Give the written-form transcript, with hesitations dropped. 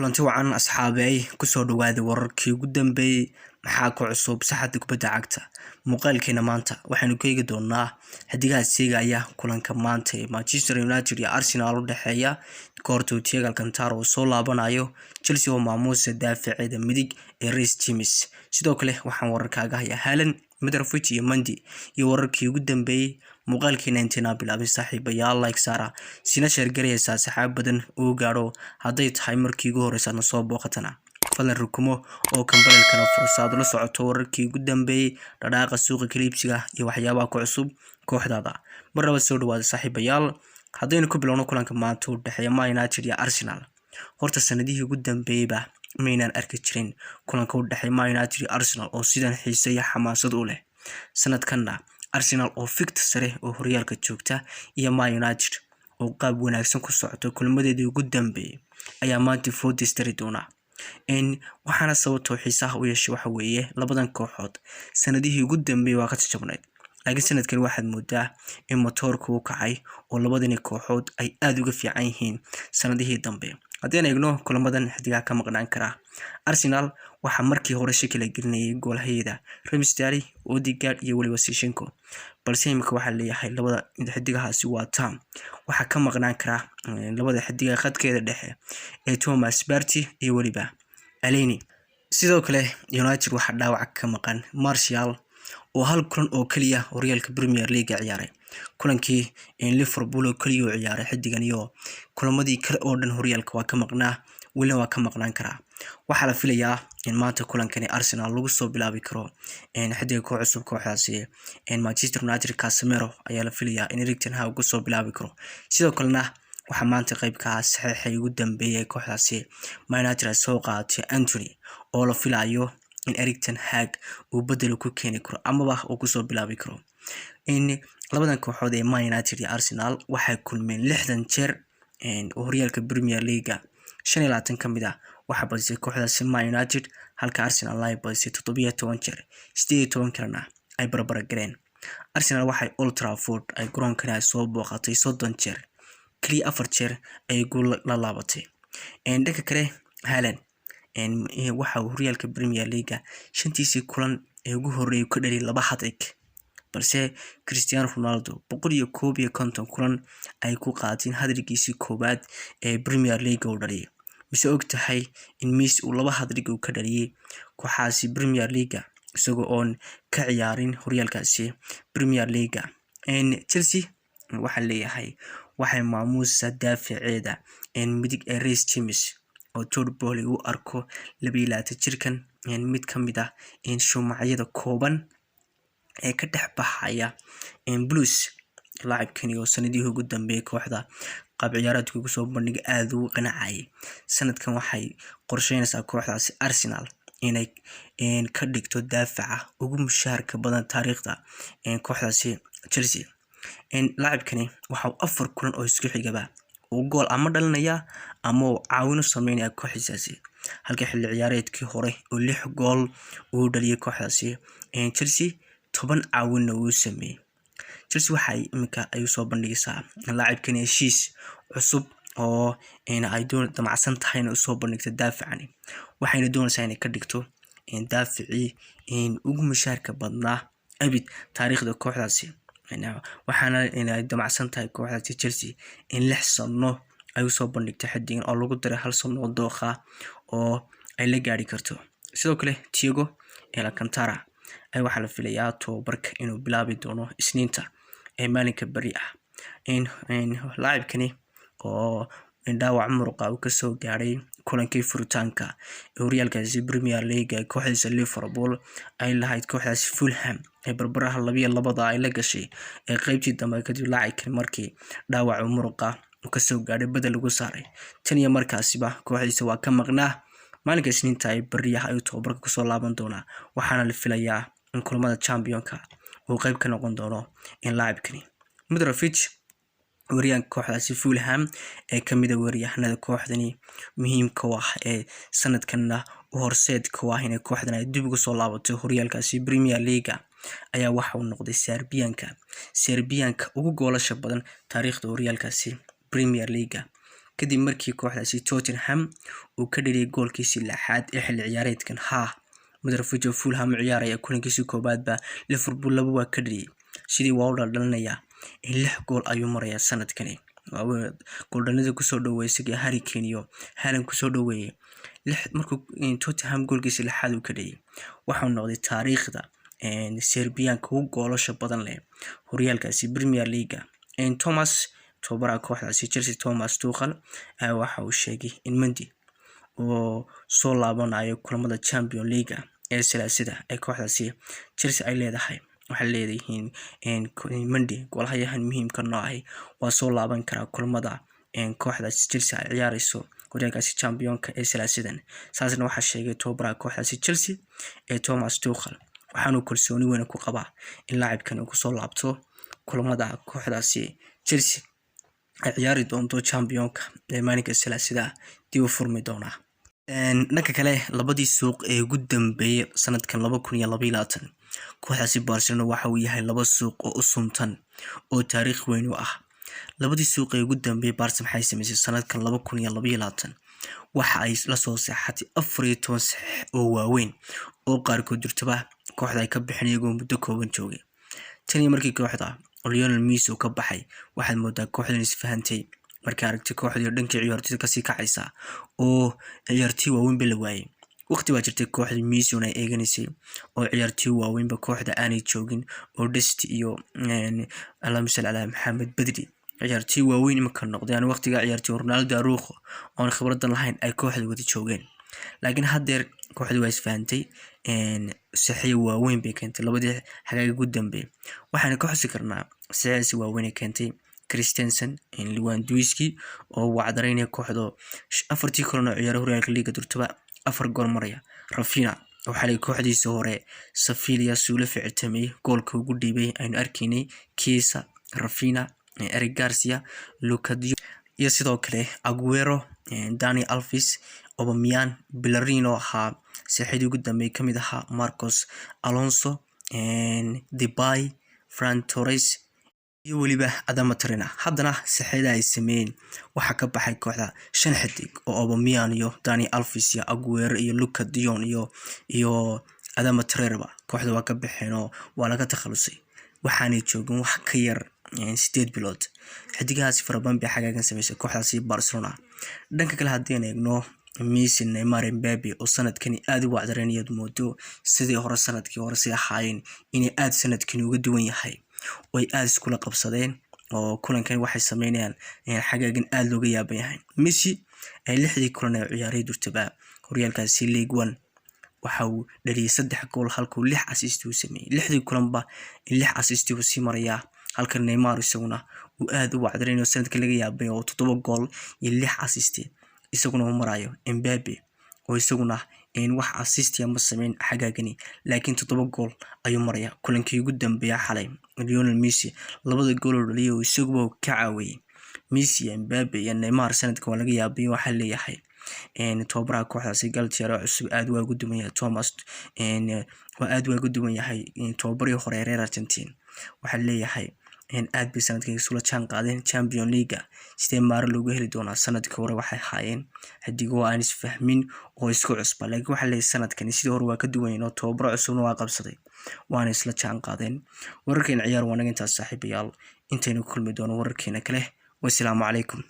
Kulanti wacan, asxaabey. Kusoo dhawaada wararkii ugu dambeeyey. Maxaa ku cusub saxada kubadda cagta? Muuqaalkeena maanta waxaynu ka eegi doonaa xidigaha seegaya kulanka maanta ee Manchester United iyo Arsenal u dhexeeya, goortuu Thiago Alcantara uu soo laabanayo, Chelsea oo maamuusa daafaceeda midig ee Reece James. Sidoo kale waxaan wararkaaga hayaa Haaland, Mitrovic iyo Mendy iyo wararkii ugu dambeeyey. Muuqaalkeena intaynaa bilaabin, saaxiibayaal, like saara, sina share garaysaa saxaab badan uu gaadho. Hadday tahay markii ugu horeysa aadna soo booqatana, fadlan rukumo oo gambaleelkana fursaad la socoto wararkii ugu dambeeyey, dhadhaaqa suuqa kala iibsiga iyo waxyaabaha ku cusub kooxdaada. Marnaba soo dhawaada, saaxiibayaal. Haddaynu ku bilowno kulanka maanta u dhexeeya Man United iyo Arsenal, horta sanadihii ugu dambeeyeyba maynaan arki jirin kulanka u dhexeeya Man United iyo Arsenal oo sidan xiise iyo xamaasad u leh. Sanadkanna Arsenal oo figta sare oo horyaalka joogta iyo Man United oo qaab wanaagsan ku socoto kulmadeedii ugu dambeeyey ayaa maanta foodis dari doona. Waxaana sababtoo xiisaha u yeeshay waxa weeye labadan kooxood sanadihii ugu dambeeyey waa ka jajabnayd, laakiin sanadkan waxaad moodaa in motoorka u kacay oo labadani kooxood ay aada uga fiican yihiin sanadihii dambe. Haddeen eegno kulamadan xidigaha ka maqnaan karaa, Arsenal waxaa markii hore shaki la gelinayay goolhayeeda Ramsdale, Odegaard iyo weliba Zinchenko, balse imika waxaa leeyahay labada xidigahaasi waa tam. Waxaa ka maqnaan karaa labada xidiga khadkeeda dhexe ee Thomas Partey iyo weliba Elneny. Sidoo kale United waxaa dhaawac ka maqan Martial oo hal kulan oo keliya horyaalka Premier League ciyaaray, kulankii Liverpool oo keliya uu ciyaaray xidigan, iyo kulamadii kale oo dhan horyaalka waa ka maqnaa, welina waa ka maqnaan karaa. Waxaa la filayaa in maanta kulankani Arsenal lagu soo bilaabi karo xidiga koox cusub kooxdaasi Manchester United, Casemiro ayaa la filayaa in Erik ten Hag kusoo bilaabi karo. Sidoo kalena waxaa maanta qayb ka ah saxiixay ugu dambeeyay kooxdaasi Man United ay soo qaadatay, Antony, oo la filayo in Erik ten Hag uu bedel ku keeni karo amaba uu kusoo bilaabi karo. In labadan kooxood ee Man United iyo Arsenal waxay kulmeen 60 jeer oo horyaalka Premier League, 25 ka mid ah waxaa badisay kooxdaasi Man United, halka Arsenal ay badisay 17 jeer, 18 kalena ay barbara galeen. Arsenal waxay Old Trafford ay garoonkani ay soo booqatay 30 jeer, kaliya 4 jeer ayay guul la laabatay. Dhanka kale, Haaland waxa uu horyaalka Premier League shantiisii kulan ee ugu horreeyay ka dhaliyay laba hat-trick, balse Cristiano Ronaldo 151 kulan ay ku qaateen hat-trick-giisii koowaad ee Premier League uu dhaliyay. Mise og tahay in Messi uu laba hat-trick uu ka dhaliyay kooxaasi Premier League isagoo oon ka ciyaarin horyaalkaasi Premier League? Chelsea waxaa leeyahay waxay maamuusa daafaceeda midig ee Reece James oo Todd Boehly u arko 22 jirkan mid ka mid ah shumacyada kooban ee ka dhex baxaya Blues. Laacibkani oo sanadihii ugu dambeeyay kooxda qaab ciyaareedka ugu soo bandhigay aada ugu qanacayay, sanadkan waxay qorsheynaysaa kooxdaasi Arsenal inay ka dhigto daafaca ugu mushaharka badan taariikhda kooxdaasi Chelsea. Laacibkani waxa uu afar kulan oo isku xigaba uu gool ama dhalinaya ama uu caawin u sameynaya kooxdiisaasi, halka xilli ciyaareedkii hore oo lix gool uu dhaliyay kooxdaasi Chelsea, 10 caawinna uu sameeyey. Chelsea waxay iminka ay usoo bandhigaysaa laacibkani heshiis cusub oo ay damacsan tahay inay usoo bandhigto daafacani, waxayna doonaysaa inay ka dhigto daaficii ugu mushaharka badnaa abid taariikhda kooxdaasi. Waxaana ay damacsan tahay kooxdaasi Chelsea in 6 sano ay usoo bandhigto xidigan oo lagu daray hal sano oo dooqa oo ay la gaari karto. Sidoo kale Thiago Alcantara ay waxaa la filayaa tababarka inuu bilaabi doono Isniinta ee maalinka beri ah. Laacibkani oo dhaawac muruqa uu kasoo gaadhay kulankii furitaanka ee horyaalkaasi Premier League ee kooxdiisa Liverpool ay lahayd kooxdaasi Fulham ee barbaraha 2-2 ay la gashay ee qeybtii dambe, kadib laacibkani markii dhaawaca muruqa uu kasoo gaadhay bedel lagu saaray, tan iyo markaasiba kooxdiisa waa ka maqnaa. Maalinka Isniinta ay beriyaha ayuu tababarka kusoo laaban doonaa, waxaana la filayaa in kulamada championka uu qeyb ka noqon doono in laacibkani. Mitrovic, weeraryahanka kooxdaasi Fulham ee kamid a weeraryahanada kooxdani muhiimka u ah ee sanadkanna u horseedka u ah inay kooxdan ay dib ugu soo laabato horyaalkaasi Premier League, ayaa waxa uu noqday Serbianka ugu goolasha badan taariikhda horyaalkaasi Premier League. Kadib markii kooxdaasi Tottenham uu ka dhaliyay goolkiisii lixaad ee xilli ciyaareedkan. Haa, Mitrovic oo Fulham u ciyaaraya kulankiisii koowaadba Liverpool 2 waa ka dhaliyay. Sidii waa u dhaldhalinayaa, 6 gool ayuu marayaa sanadkani. Gooldhalinta kusoo dhaweeyay isagii Harry Kane iyo Haaland kusoo dhaweeyay. Markuu Tottenham goolkiisii lixaad uu ka dhaliyay, waxau noqday taariikhda Serbianka ugu goolasha badan leh horyaalkaasi Premier League. Thomas, tababaraha kooxdaasi Chelsea, Thomas Tuchel, waxa uu sheegay in Mendy oo soo laabanayo kulamada Champions League ee Salaasada ee kooxdaasi Chelsea ay leedahay. Waxay leeyihiin Mendy, goolhayahan muhiimka noo ahi, waa soo laaban karaa kulamada kooxdaasi Chelsea ay ciyaareyso horyaalkaasi Championka ee Salaasadan. Saasna waxaa sheegay tababaraha kooxdaasi Chelsea ee Thomas Tuchel, waxaanuu kalsooni weyn ku qabaa in laacibkan uu kusoo laabto kulamada kooxdaasi Chelsea ay ciyaari doonto Championka ee maalinka Salaasada dib u furmi doonaa. Dhanka kale, labadii suuq ee ugu dambeeyay sanadkan 2022 kooxdaasi Barcelona waxa uu yahay laba suuq oo u suntan oo taariikh weyn u ah. Labadii suuq ee ugu dambeeyay Barca maxay sameysay sanadkan 2022? Waxa ay lasoo seexatay 14 saxiix oo waaweyn, oo qaarkood jirtaba kooxda ay ka bixin iyagoo muddo kooban joogay. Tan iyo markii kooxda Lionel Messi uu ka baxay, waxaad moodaa kooxdan isfahantay. Markay aragtay kooxdii dhankii ciyaartoyda kasii kacaysa oo ciyaartoy waaweynba la waayay. Waqti baa jirtay kooxda Messi ay eeganaysay oo ciyaartoy waaweynba kooxda aanay joogin, oo Dest iyo, allahuma salli calaa Maxamed, Pedri, ciyaartoy waaweyn imika noqday, aan waqtiga ciyaartoy Ronaldo, Araujo oon khibradan lahayn ay kooxda wada joogeen. Laakiin haddeer kooxda waa isfahantay, saxiix waaweyn bay keentay labadii xagaagi ugu dambeeyay. Waxaana ka xusi karnaa saxiixaasi waaweyn ay keentay Christensen, Lewandowski oo wacdareynaya kooxda, afartii kulan oo ciyaaray horyaalka liiga durtaba 4 gool maraya, Raphinha oo xalay kooxdiisa hore Sevilla suula ficiltamay, goolka ugu dhiibay aynu arkaynay, Chiesa, Raphinha, Eric Garcia, Luka de Jong iyo sidoo kale Aguero, Dani Alves, Aubameyang, Bellerin oo ahaa saxiixdii ugu dambeeyay kamid ahaa, Marcos Alonso, Depay, Ferran Torres iyo weliba Adama Traore. Haddana saxiixda ay sameeyeen waxaa ka baxay kooxda shan xidig oo Aubameyang iyo Dani Alves iyo Aguero iyo Luka de Jong iyo Adama Traore kooxda waa ka baxeen oo waa laga takhalusay. Waxaanay joogin wax ka yar 8 bilood. Xidigahaasi fara badan bay xagaagan sameysay kooxdaasi Barcelona. Dhanka kale, haddii eegno Messi, Neymar, Mbappe oo sanadkani aad u wacdareynayad moodo sidii hore sanadkii hore si ahaayeen inay aad sanadkani uga duwan yahay, oo ay aad iskula qabsadeen, oo kulankan waxay sameynayaan xagaagan aad looga yaaban yahay. Messi ay lixdii kulan ee ciyaaray durtaba horyaalkaasi League One waxa uu dhaliyay 3 gool, halkuu 6 assist uu sameeyey. Lixdii kulanba 6 assist uu sii marayaa, halka Neymar isaguna uu aad u wacdareynayo sanadka laga yaabay, oo 7 gool iyo 6 assist isaguna uu marayo. Mbappe oo isaguna wax assist ma sameyn xagaagani, laakiin 7 gool ayuu marayaa. Kulankii ugu dambeeya xalay Lionel Messi labada gool oo dhaliyay oo isaguba ka caawiyey. Messi iyo Mbappe iyo Neymar sanadkan waa laga yaabay. Waxaa leeyahay tababaraha kooxdaasi Galtier oo cusub aad waa ugu duwan yahay Thomas, waa aad waa ugu duwan yahay tababarihii hore ee reer Argentine. Waxaa leeyahay aad bay sanadkan isula jaan qaadeen. Champion League sidee maaro loogu heli doonaa? Sanadkii hore waxay ahaayeen xidigo aan isfahmin oo isku cusba, laakiin waxaa leeyahay sanadkani sidii hore waa ka duwan yihiin, oo tababaro cusubna waa qabsaday, waana isla jaan qaadeen. Wararkeena ciyaar waa naga intaas, saaxiibayaal. Intaynu ku kulmi doono wararkeena kale, wasalaamu calaykum.